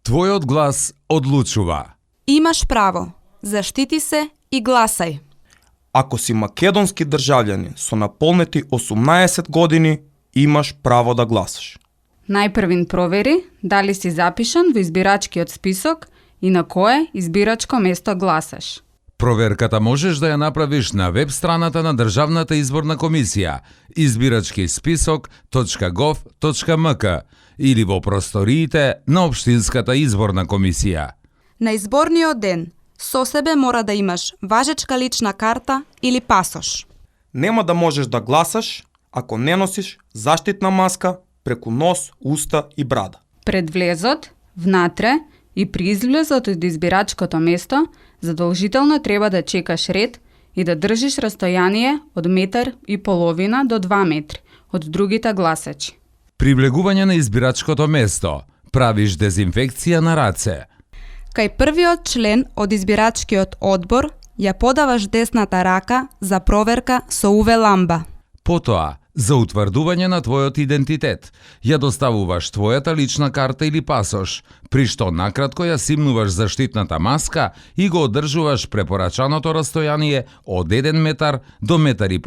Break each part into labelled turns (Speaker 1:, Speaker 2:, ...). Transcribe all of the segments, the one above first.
Speaker 1: Твојот глас одлучува.
Speaker 2: Имаш право. Заштити се и гласај.
Speaker 3: Ако си македонски државјанин со наполнети 18 години, имаш право да гласаш.
Speaker 4: Најпрвин провери дали си запишан во избирачкиот список и на кое избирачко место гласаш.
Speaker 1: Проверката можеш да ја направиш на веб страната на Државната изборна комисија избирачкисписок.gov.mk или во просториите на Општинската изборна комисија.
Speaker 2: На изборниот ден со себе мора да имаш важечка лична карта или пасош.
Speaker 3: Нема да можеш да гласаш ако не носиш заштитна маска преку нос, уста и брада.
Speaker 4: Пред влезот, внатре и при излезот од избирачкото место, задолжително треба да чекаш ред и да држиш растојание од 1,5 метри до 2 метри од другите гласачи.
Speaker 1: При влегување на избирачкото место, правиш дезинфекција на раце.
Speaker 2: Кај првиот член од избирачкиот одбор ја подаваш десната рака за проверка со UV ламба.
Speaker 1: Потоа, за утврдување на твојот идентитет, ја доставуваш твојата лична карта или пасош, при што накратко ја симнуваш заштитната маска и го одржуваш препорачаното растојание од 1 метар до 1,5 метри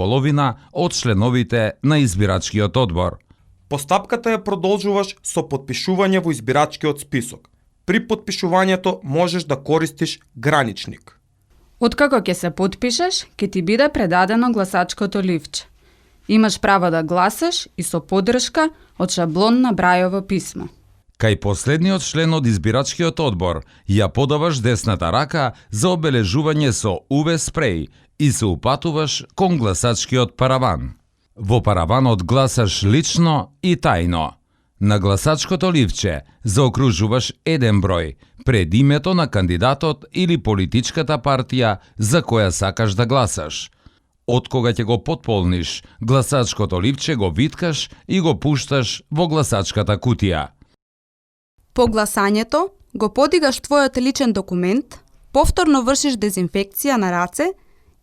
Speaker 1: од членовите на избирачкиот одбор.
Speaker 3: Постапката ја продолжуваш со потпишување во избирачкиот список. При потпишувањето можеш да користиш граничник.
Speaker 4: Откако ќе се потпишеш, ќе ти биде предадено гласачкото ливче. Имаш право да гласаш и со поддршка од шаблон на брајово писмо.
Speaker 1: Кај последниот член од избирачкиот одбор, ја подаваш десната рака за обележување со UV спреј и се упатуваш кон гласачкиот параван. Во параванот гласаш лично и тајно. На гласачкото ливче заокружуваш еден број пред името на кандидатот или политичката партија за која сакаш да гласаш. Од кога ќе го потполниш, гласачкото ливче го виткаш и го пушташ во гласачката кутија.
Speaker 2: По гласањето го подигаш твојот личен документ, повторно вршиш дезинфекција на раце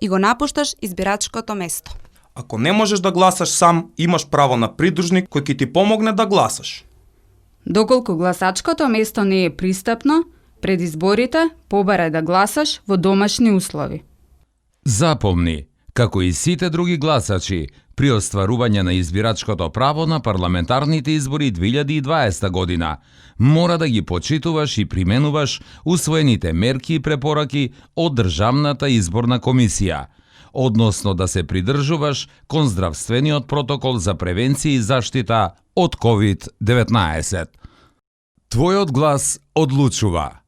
Speaker 2: и го напушташ избирачкото место.
Speaker 3: Ако не можеш да гласаш сам, имаш право на придружник кој ќе ти помогне да гласаш.
Speaker 4: Доколку гласачкото место не е пристапно, пред изборите побарај да гласаш во домашни услови.
Speaker 1: Запомни, како и сите други гласачи, при остварување на избирачкото право на парламентарните избори 2020 година, мора да ги почитуваш и применуваш усвоените мерки и препораки од Државната изборна комисија, односно да се придржуваш кон здравствениот протокол за превенција и заштита од COVID-19. Твојот глас одлучува.